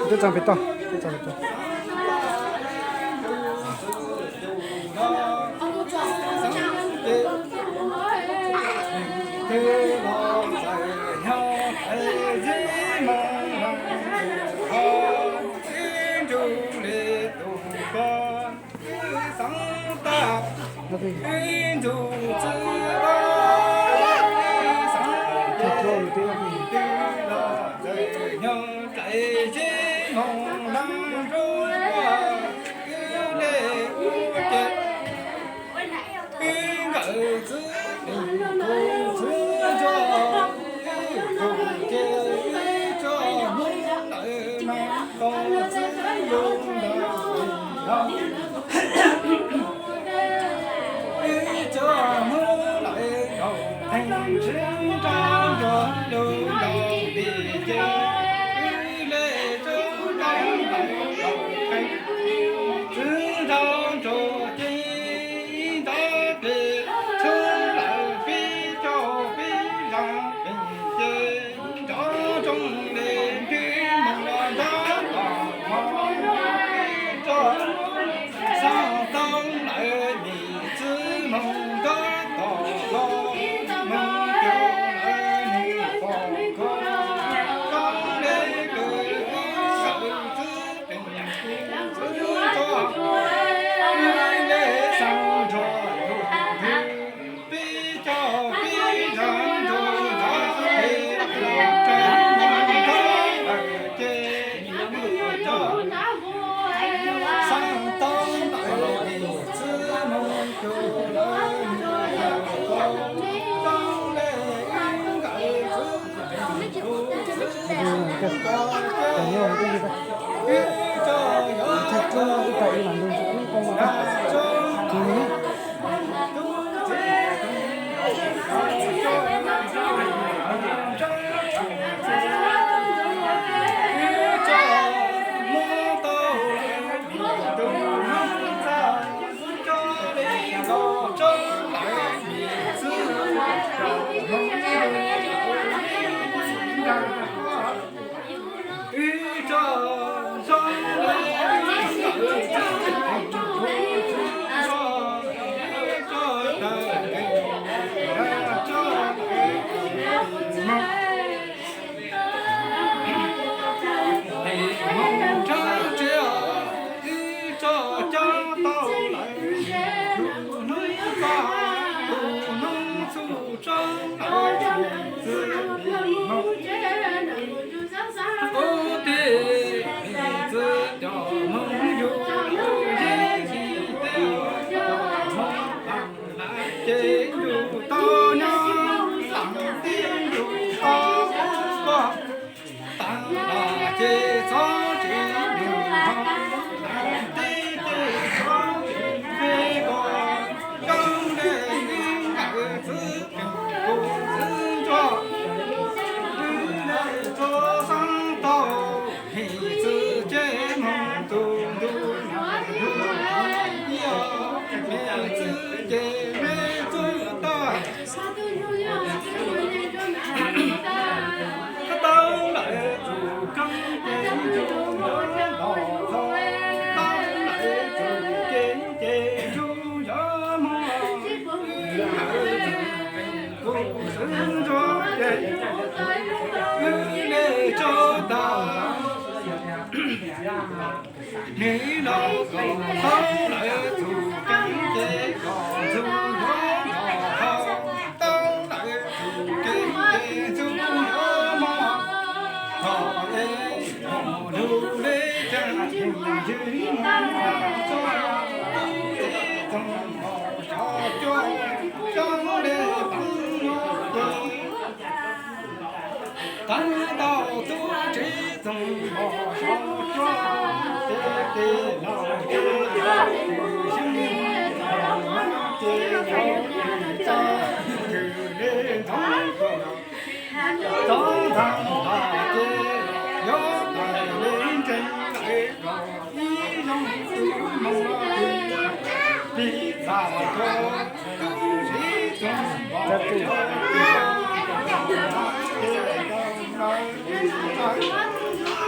Twb txog pem toj, twb txog pem toj.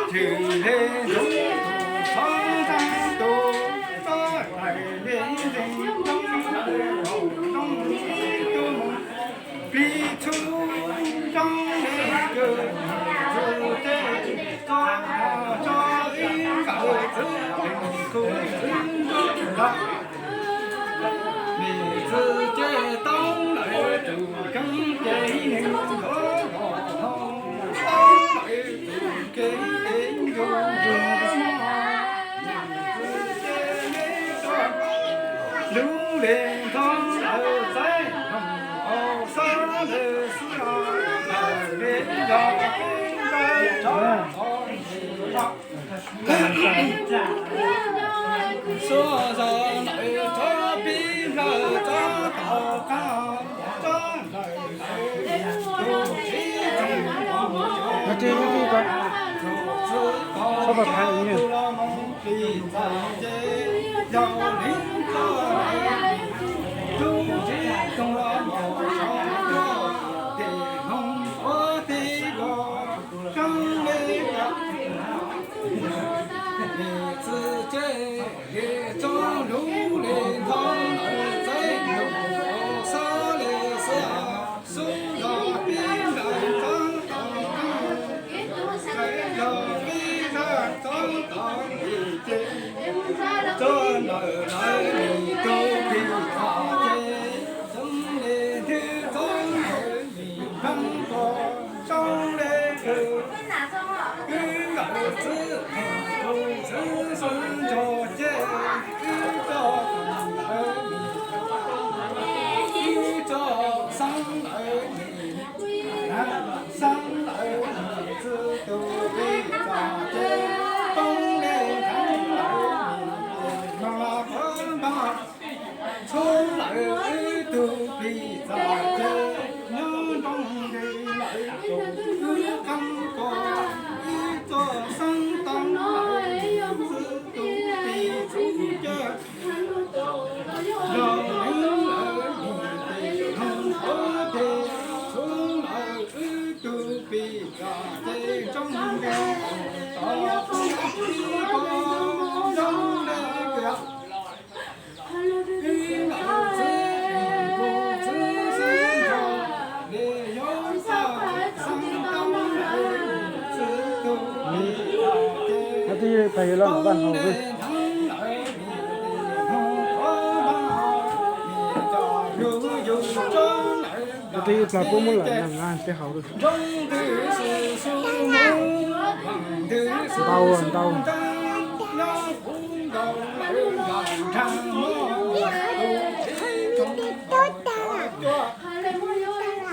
Tshwm le ntxoov tus txhob ntxeev tus, txhob ntxeev le ntxeev ntxoov ntxeev tus mus plig txhub ntxoov le kws txhub ces txhob tso ib nkawm txwv txwv kuv txwv nrog los. Nim txwv ces tau lawm tus keeb ces ib neeg nrov los hau, tau lawm tus keeb ces yus yus mog. Nim txwv ces neb tuaj lub le ntxoov lawm txaib hau, xab lawm xwb os, lawm le los peb npawg tso os. Suav zos lawm tsob pib lawm tsob tom qab, tsob lawm lawm tus txiv tseem mus, txwv kom txog tus los mus plis txom ces yog leej txoj lawm, tus txiv tseem los mus sov tuaj ces hnoos ua tib los seeb le kws. Nim txwv ces txog lub le ntxoov lawm txaib hau, xab le xwb os, xub los pib lawm txob tom qab, xaib los pib lawm txob tom pib ces txog lawm lawm nim tus plis txom ces seeb le ntxwv txob lawm nim npleeg pos tsob le kws. Wb nkawm txwv tus txwv xwb ntso ces wb tso lawm, wb tso xeeb lawm nim, xeeb lawm nim txwv tus plis txom ces poob le nrheev lawm nim ces no los puag npag. Txhub lawm wb tug plis txom ces nyob nroo nti lawm tus wb qeeb ko, wb txoj xeeb tau lawm nim txwv tus plis txub ces yog leej lawm nim ces hnoos ua tib txhub lawm wb tug plis txom ces nroo nti tod poob tib ko zoo le kws. Twb pais yuav los vaj hauv. Twb ib plag kuj muab lawm na, tej hauv. Ntau ntau.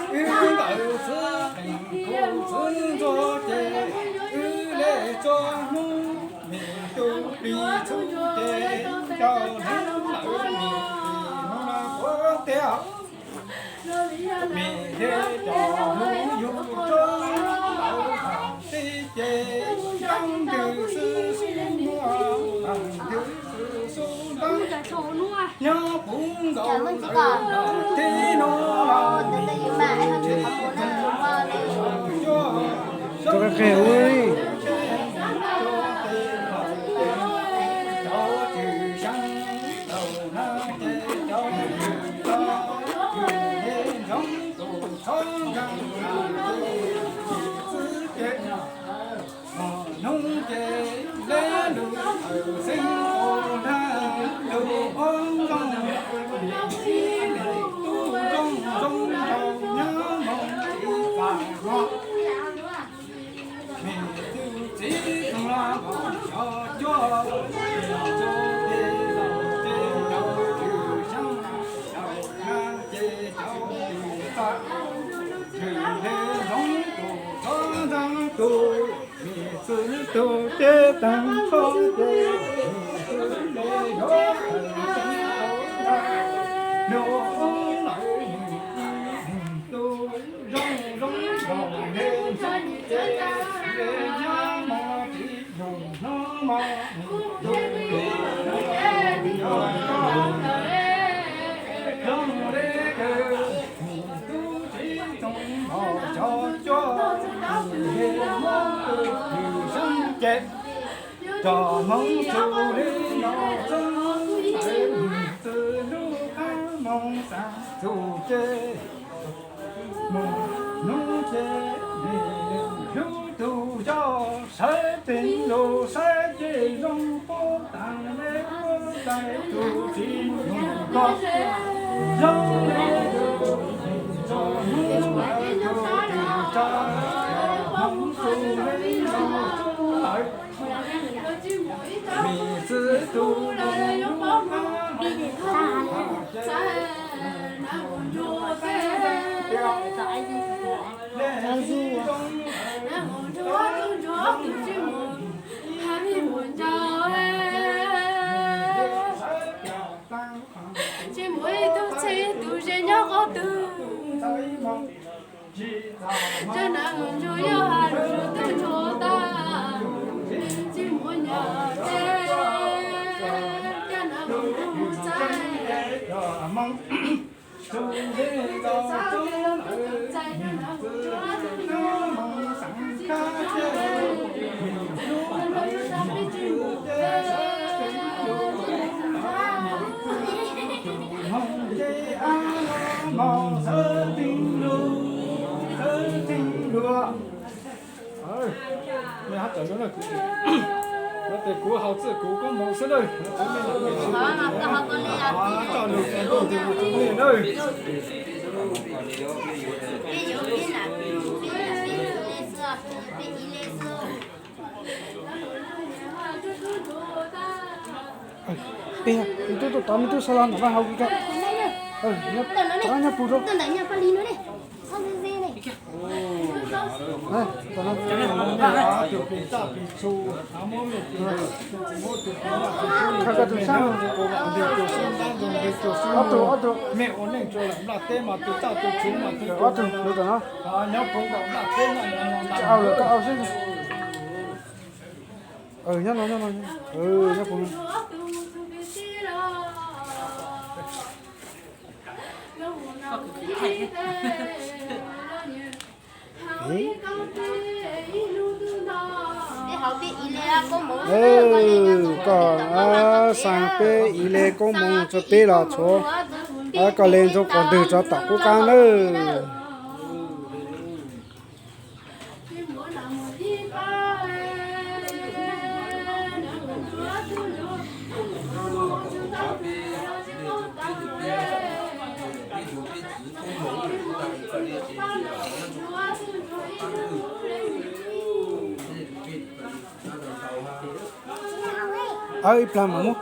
Wb nkawm txwv qees kuv txwv ntxuag ces wb le tso hnub, nim tus plis txub ces rau hnub lawm nim plis hnub no puag tiag. Nim yog cov hnub yug rau lawm tib ces nroo ntws xwb xub muag, nroo ntws xwb xub nteeb, nyob puv nkaus lawm tib hnub los nim tsis txeev cuaj. Rau qab qeg ub. Hnub ces le lug tawm xeeb ua dab lug ua zoo, ib leeg tub zoo zoo nraug nyob moog tsis txaj muag. Nim tus txiv tseem los nkaum xyoo cuaj, txug ces laus ces rau tshwm xeeb, laus nag ces rau tshwm txaj, tshwm le ntxoov tus txhob ntxeev tus, nim txwv tus ces taag txhob ces, nim txwv le yuav tawm xeeb ua dab lug ua zoo, nim tus zoo zoo nraug le ntxoov ces le nyab mog tsis zoo hnub mog, nim tus zoo zoo nraug zoo le kws, nim tub txiv tseem los xyoo cuaj, nim le muab tus tshwm xeeb Ces cov Hmoob txuj li no txwj tawm mus txwj lub qab moo xav txuj ces mus hnub ces hlub tus yog saib teeb lus saib ces zoo puab tas le puab tais tus txiv mus koj zoo li tus txiv txoj hnub lawm tus txiv tsa Hmoob txuj li no txwj lawm. Vim txwv tus lawm yuav pab mus txais na mus nrug txais na mus nrug tus nrug tus tsis mus hab vij mus ncaus tsis mus ib tug txhij tus ze nyob qhov twg. Cov nam mus ntsuag yog has lug tus ntsuag tag, tsis muaj nyuam teb, cov nam mus ntsuag txais. Mog xawb tseeg lus, xawb tseeg lus. Mej hab tawm no na kuv, no tes kuv haus txwj kuv koob hmoov xwb na. Coj lug txug ntuj ntws mus rua mej na. Peb, tub tub tod mej tub sau los ntawm no hauv kuv ko. Nyob pug rau. Khaws koj tus sab, ob tug, ob tug. Mej ua neej rua lawm nplaj teb mas tus txaj tus tsuv mas tus, ob tug lug tom no. Nyob pug nkaus nplaj teb mas, au lawm koj au xwb. Nyob no, nyob no, nyob pug. Koj xaa peb ib le koob hmoov rua peb los tshuav, koj le ntsoov qhov twg rua tom qub qab nawb. Ib plag mam muab.